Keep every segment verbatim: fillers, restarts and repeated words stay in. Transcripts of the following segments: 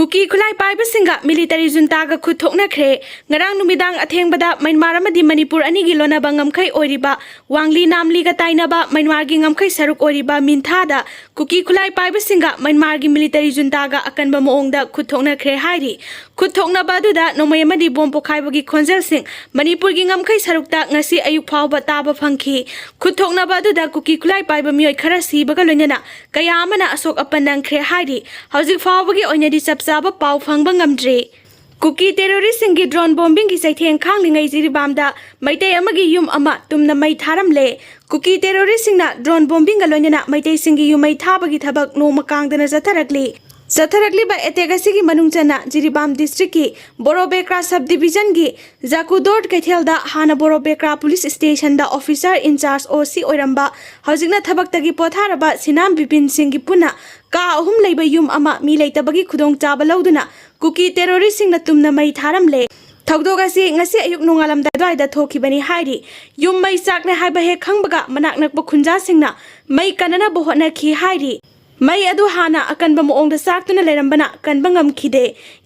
ꯀꯨꯀꯤ ꯈꯨꯠꯂꯥꯏ ꯄꯥꯏꯕꯁꯤꯡꯒ ꯃꯤꯂꯤꯇꯔꯤ ꯖꯨꯟꯇꯥꯒ ꯈꯨꯠ ꯊꯣꯛꯅꯈ꯭ꯔꯦ꯫ ꯉꯔꯥꯡ ꯅꯨꯃꯤꯗꯥꯡ ꯑꯊꯦꯡꯕꯗ ꯃ꯭ꯌꯥꯟꯃꯥꯔ ꯑꯃꯗꯤ ꯃꯅꯤꯄꯨꯔ ꯑꯅꯤꯒꯤ ꯂꯣꯟꯅꯕ ꯉꯝꯈꯩ ꯑꯣꯏꯔꯤꯕ ꯋꯥꯡꯂꯤ ꯅꯥꯝꯂꯤꯒ ꯇꯥꯏꯅꯕ ꯃ꯭ꯌꯥꯟꯃꯥꯔꯒꯤ ꯉꯝꯈꯩ ꯁꯔꯨꯛ ꯑꯣꯏꯔꯤꯕ ꯃꯤꯟꯊꯥꯗ ꯀꯨꯀꯤ ꯈꯨꯠꯂꯥꯏ ꯄꯥꯏꯕꯁꯤꯡꯒ ꯃ꯭ꯌꯥꯟꯃꯥꯔꯒꯤ ꯃꯤꯂꯤꯇꯔꯤ ꯖꯨꯟꯇꯥꯒ ꯑꯀꯟꯕ ꯃꯑꯣꯡꯗ ꯈꯨꯠ ꯊꯣꯛꯅꯈ꯭ꯔꯦ ꯍꯥꯏꯔꯤ꯫ ꯈꯨꯠ ꯊꯣꯛꯅꯕ ꯑꯗꯨꯗ ꯅꯣꯡꯃꯩ ꯑꯃꯗꯤ ꯕꯣꯝ ꯄꯣꯈꯥꯏꯕꯒꯤ ꯈꯣꯟꯖꯦꯜꯁꯤꯡ, ꯃꯅꯤꯄꯨꯔꯒꯤ ꯉꯝꯈꯩ ꯁꯔꯨꯛꯇ ꯉꯁꯤ ꯑꯌꯨꯛ ꯐꯥꯎꯕ ꯇꯥꯕ ꯐꯪꯈꯤ꯫ ꯈꯨꯠ ꯊꯣꯛꯅꯕ ꯑꯗꯨꯗ ꯀꯨꯀꯤ ꯈꯨꯠꯂꯥꯏ ꯄꯥꯏꯕ ꯃꯤꯑꯣꯏ ꯈꯔ ꯁꯤꯕꯒ ꯂꯣꯏꯅꯅ ꯀꯌꯥ ꯑꯃꯅ ꯑꯁꯣꯛ ꯑꯄꯟ ꯅꯪꯈ꯭ꯔꯦ ꯍꯥꯏꯔꯤ꯫ ꯍꯧꯖꯤꯛ ꯐꯥꯎꯕꯒꯤ ꯑꯣꯏꯅꯗꯤ ꯆꯞ ꯆꯥꯕ ꯄꯥꯎ ꯐꯪꯕ ꯉꯝꯗ꯭ꯔꯤ꯫ ꯀꯨꯀꯤ ꯇꯦꯔꯣꯔꯤꯁꯁꯤꯡꯒꯤ ꯗ꯭ꯔꯣꯟ ꯕꯣꯝꯕꯤꯡꯒꯤ ꯆꯩꯊꯦꯡ ꯈꯥꯡꯂꯤꯉꯩ ꯖꯤꯔꯤꯕꯥꯝꯗ ꯃꯩꯇꯩ ꯑꯃꯒꯤ ꯌꯨꯝ ꯑꯃ ꯇꯨꯝꯅ ꯃꯩ ꯊꯥꯔꯝꯂꯦ꯫ ꯀꯨꯀꯤ ꯇꯦꯔꯣꯔꯤꯁꯁꯤꯡꯅ ꯗ꯭ꯔꯣꯟ ꯕꯣꯝꯕꯤꯡꯒ ꯂꯣꯏꯅꯅ ꯃꯩꯇꯩꯁꯤꯡꯒꯤ ꯌꯨꯝ ꯃꯩ ꯊꯥꯕꯒꯤ ꯊꯕꯛ ꯅꯣꯡꯃ ꯀꯥꯡꯗꯅ ꯆꯠꯊꯔꯛꯂꯤ꯫ ꯆꯠꯊꯔꯛꯂꯤꯕ ꯑꯦꯇꯦꯛ ꯑꯁꯤꯒꯤ ꯃꯅꯨꯡ ꯆꯟꯅ ꯖꯤꯔꯤꯕꯥꯝ ꯗꯤꯁꯇ꯭ꯔꯤꯛꯀꯤ ꯕꯣꯔꯣꯕꯦꯀ꯭ꯔꯥ ꯁꯕ ꯗꯤꯕꯤꯖꯟꯒꯤ ꯖꯥꯀꯨꯗꯣꯔ ꯀꯩꯊꯦꯜꯗ ꯍꯥꯟꯅ ꯕꯣꯔꯣꯕꯦꯀ꯭ꯔꯥ ꯄꯨꯂꯤꯁ ꯁ꯭ꯇꯦꯁꯟꯗ ꯑꯣꯐꯤꯁꯥꯔ ꯏꯟꯆꯥꯔꯖ ꯑꯣ ꯁꯤ ꯑꯣꯏꯔꯝꯕ, ꯍꯧꯖꯤꯛꯅ ꯊꯕꯛꯇꯒꯤ ꯄꯣꯊꯥꯔꯕ ꯁꯤꯅꯥꯝ ꯕꯤꯄꯤꯟ ꯁꯤꯡꯒꯤ ꯄꯨꯟꯅ ꯀꯥ ꯑꯍꯨꯝ ꯂꯩꯕ ꯌꯨꯝ ꯑꯃ ꯃꯤ ꯂꯩꯇꯕꯒꯤ ꯈꯨꯗꯣꯡꯆꯥꯕ ꯂꯧꯗꯨꯅ ꯀꯨꯀꯤ ꯇꯦꯔꯣꯔꯤꯁꯁꯤꯡꯅ ꯇꯨꯝꯅ ꯃꯩ ꯊꯥꯔꯝꯂꯦ꯫ ꯊꯧꯗꯣꯛ ꯑꯁꯤ ꯉꯁꯤ ꯑꯌꯨꯛ ꯅꯣꯡꯉꯥꯜꯂꯝꯗꯥꯏ ꯑꯗꯨꯋꯥꯏꯗ ꯊꯣꯛꯈꯤꯕꯅꯤ ꯍꯥꯏꯔꯤ꯫ ꯌꯨꯝ ꯃꯩ ꯆꯥꯛꯂꯦ ꯍꯥꯏꯕ ꯍꯦꯛ ꯈꯪꯕꯒ ꯃꯅꯥꯛ ꯅꯛꯄ ꯈꯨꯟꯖꯥꯁꯤꯡꯅ ꯃꯩ ꯀꯟꯅꯅꯕ ꯍꯣꯠꯅꯈꯤ ꯍꯥꯏꯔꯤ꯫ ꯃꯩ ꯑꯗꯨ ꯍꯥꯟꯅ ꯑꯀꯟꯕ ꯃꯑꯣꯡꯗ ꯆꯥꯛꯇꯨꯅ ꯂꯩꯔꯝꯕꯅ ꯀꯟꯕ ꯉꯝꯈꯤꯗꯦ꯫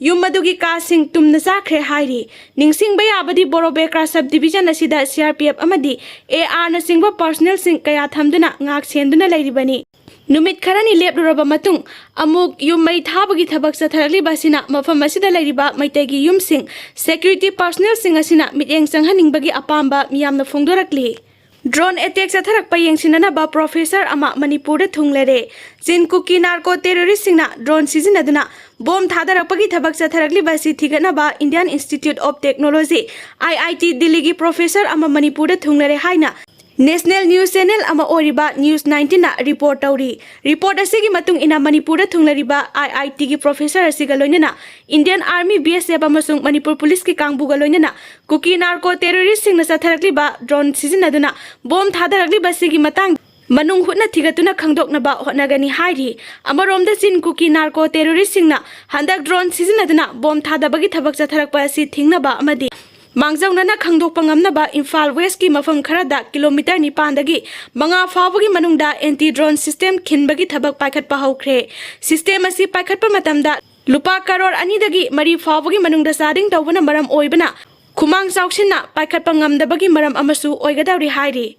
ꯌꯨꯝ ꯑꯗꯨꯒꯤ ꯀꯥꯁꯤꯡ ꯇꯨꯝꯅ ꯆꯥꯛꯈ꯭ꯔꯦ ꯍꯥꯏꯔꯤ꯫ ꯅꯤꯡꯁꯤꯡꯕ ꯌꯥꯕꯗꯤ ꯕꯣꯔꯣꯕꯦꯀ꯭ꯔꯥ ꯁꯕ ꯗꯤꯕꯤꯖꯟ ꯑꯁꯤꯗ ꯁꯤ ꯑꯥꯔ ꯄꯤ ꯑꯦꯐ ꯑꯃꯗꯤ ꯑꯦ ꯑꯥꯔꯅꯆꯤꯡꯕ ꯄꯥꯔꯁꯣꯅꯦꯜꯁꯤꯡ ꯀꯌꯥ ꯊꯝꯗꯨꯅ ꯉꯥꯛ ꯁꯦꯟꯗꯨꯅ ꯂꯩꯔꯤꯕꯅꯤ꯫ ꯅꯨꯃꯤꯠ ꯈꯔꯅꯤ ꯂꯦꯞꯂꯨꯔꯕ ꯃꯇꯨꯡ ꯑꯃꯨꯛ ꯌꯨꯝ ꯃꯩ ꯊꯥꯕꯒꯤ ꯊꯕꯛ ꯆꯠꯊꯔꯛꯂꯤꯕ ꯑꯁꯤꯅ ꯃꯐꯝ ꯑꯁꯤꯗ ꯂꯩꯔꯤꯕ ꯃꯩꯇꯩꯒꯤ ꯌꯨꯝꯁꯤꯡ ꯁꯦꯀ꯭ꯌꯨꯔꯤꯇꯤ ꯄꯥꯔꯁꯣꯅꯦꯜꯁꯤꯡ ꯑꯁꯤꯅ ꯃꯤꯠꯌꯦꯡ ꯆꯪꯍꯟꯅꯤꯡꯕꯒꯤ ꯑꯄꯥꯝꯕ ꯃꯤꯌꯥꯝꯅ ꯐꯣꯡꯗꯣꯔꯛꯂꯤ꯫ ꯗ꯭ꯔꯣꯟ ꯑꯦꯇꯦꯛ ꯆꯠꯊꯔꯛꯄ ꯌꯦꯡꯁꯤꯟꯅꯅꯕ ꯄ꯭ꯔꯣꯐꯦꯁꯔ ꯑꯃ ꯃꯅꯤꯄꯨꯔꯗ ꯊꯨꯡꯂꯔꯦ꯫ ꯆꯤꯟ ꯀꯨꯀꯤ ꯅꯥꯔꯀꯣ ꯇꯦꯔꯣꯔꯤꯁꯁꯤꯡꯅ ꯗ꯭ꯔꯣꯟ ꯁꯤꯖꯤꯟꯅꯗꯨꯅ ꯕꯣꯝ ꯊꯥꯗꯔꯛꯄꯒꯤ ꯊꯕꯛ ꯆꯠꯊꯔꯛꯂꯤꯕ ꯑꯁꯤ ꯊꯤꯒꯠꯅꯕ Indian Institute of Technology, I I T, ꯗꯤꯜꯂꯤꯒꯤ ꯄ꯭ꯔꯣꯐꯦꯁꯔ ꯑꯃ ꯃꯅꯤꯄꯨꯔꯗ ꯊꯨꯡꯂꯔꯦ ꯍꯥꯏꯅ ꯅꯦꯁꯅꯦꯜ ꯅ꯭ꯌꯨꯁ ꯆꯦꯅꯦꯜ ꯑꯃ ꯑꯣꯏꯔꯤꯕ ꯅ꯭ꯌꯨꯁ ꯅꯥꯏꯟꯇꯤꯟꯅ ꯔꯤꯄꯣꯔꯠ ꯇꯧꯔꯤ꯫ ꯔꯤꯄꯣꯔꯠ ꯑꯁꯤꯒꯤ ꯃꯇꯨꯡ ꯏꯟꯅ ꯃꯅꯤꯄꯨꯔꯗ ꯊꯨꯡꯂꯔꯤꯕ ꯑꯥꯏ ꯑꯥꯏ ꯇꯤꯒꯤ ꯄ꯭ꯔꯣꯐꯦꯁꯔ ꯑꯁꯤꯒ ꯂꯣꯏꯅꯅ ꯏꯟꯗꯤꯌꯟ ꯑꯥꯔꯃꯤ, ꯕꯤ ꯑꯦꯁ ꯑꯦꯐ ꯑꯃꯁꯨꯡ ꯃꯅꯤꯄꯨꯔ ꯄꯨꯂꯤꯁꯀꯤ ꯀꯥꯡꯕꯨꯒ ꯂꯣꯏꯅꯅ ꯀꯨꯀꯤ ꯅꯥꯔꯀꯣ ꯇꯦꯔꯣꯔꯤꯁꯁꯤꯡꯅ ꯆꯠꯊꯔꯛꯂꯤꯕ ꯗ꯭ꯔꯣꯟ ꯁꯤꯖꯤꯟꯅꯗꯨꯅ ꯕꯣꯝ ꯊꯥꯗꯔꯛꯂꯤꯕ ꯑꯁꯤꯒꯤ ꯃꯇꯥꯡ ꯃꯅꯨꯡ ꯍꯨꯠꯅ ꯊꯤꯒꯠꯇꯨꯅ ꯈꯪꯗꯣꯛꯅꯕ ꯍꯣꯠꯅꯒꯅꯤ ꯍꯥꯏꯔꯤ꯫ ꯑꯃꯔꯣꯝꯗ ꯆꯤꯟ ꯀꯨꯀꯤ ꯅꯥꯔꯀꯣ ꯇꯦꯔꯣꯔꯤꯁꯁꯤꯡꯅ ꯍꯟꯗꯛ ꯗ꯭ꯔꯣꯟ ꯁꯤꯖꯤꯟꯅꯗꯨꯅ ꯕꯣꯝ ꯊꯥꯗꯕꯒꯤ ꯊꯕꯛ ꯆꯠꯊꯔꯛꯄ ꯑꯁꯤ ꯊꯤꯡꯅꯕ ꯑꯃꯗꯤ ꯃꯥꯡꯖꯧꯅꯅ ꯈꯪꯗꯣꯛꯄ ꯉꯝꯅꯕ ꯏꯝꯐꯥꯜ ꯋꯦꯁꯀꯤ ꯃꯐꯝ ꯈꯔꯗ ꯀꯤꯂꯣꯃꯤꯇꯔ ꯅꯤꯄꯥꯟꯗꯒꯤ ꯃꯉꯥ ꯐꯥꯎꯕꯒꯤ ꯃꯅꯨꯡꯗ ꯑꯦꯟꯇꯤ ꯗ꯭ꯔꯣꯟ ꯁꯤꯁꯇꯦꯝ ꯈꯤꯟꯕꯒꯤ ꯊꯕꯛ ꯄꯥꯏꯈꯠꯄ ꯍꯧꯈ꯭ꯔꯦ꯫ ꯁꯤꯁꯇꯦꯝ ꯑꯁꯤ ꯄꯥꯏꯈꯠꯄ ꯃꯇꯝꯗ ꯂꯨꯄꯥ ꯀꯔꯣꯔ ꯑꯅꯤꯗꯒꯤ ꯃꯔꯤ ꯐꯥꯎꯕꯒꯤ ꯃꯅꯨꯡꯗ ꯆꯥꯗꯤꯡ ꯇꯧꯕꯅ ꯃꯔꯝ ꯑꯣꯏꯕꯅ ꯈꯨꯃꯥꯡ ꯆꯥꯎꯁꯤꯟꯅ ꯄꯥꯏꯈꯠꯄ ꯉꯝꯗꯕꯒꯤ ꯃꯔꯝ ꯑꯃꯁꯨ ꯑꯣꯏꯒꯗꯧꯔꯤ ꯍꯥꯏꯔꯤ꯫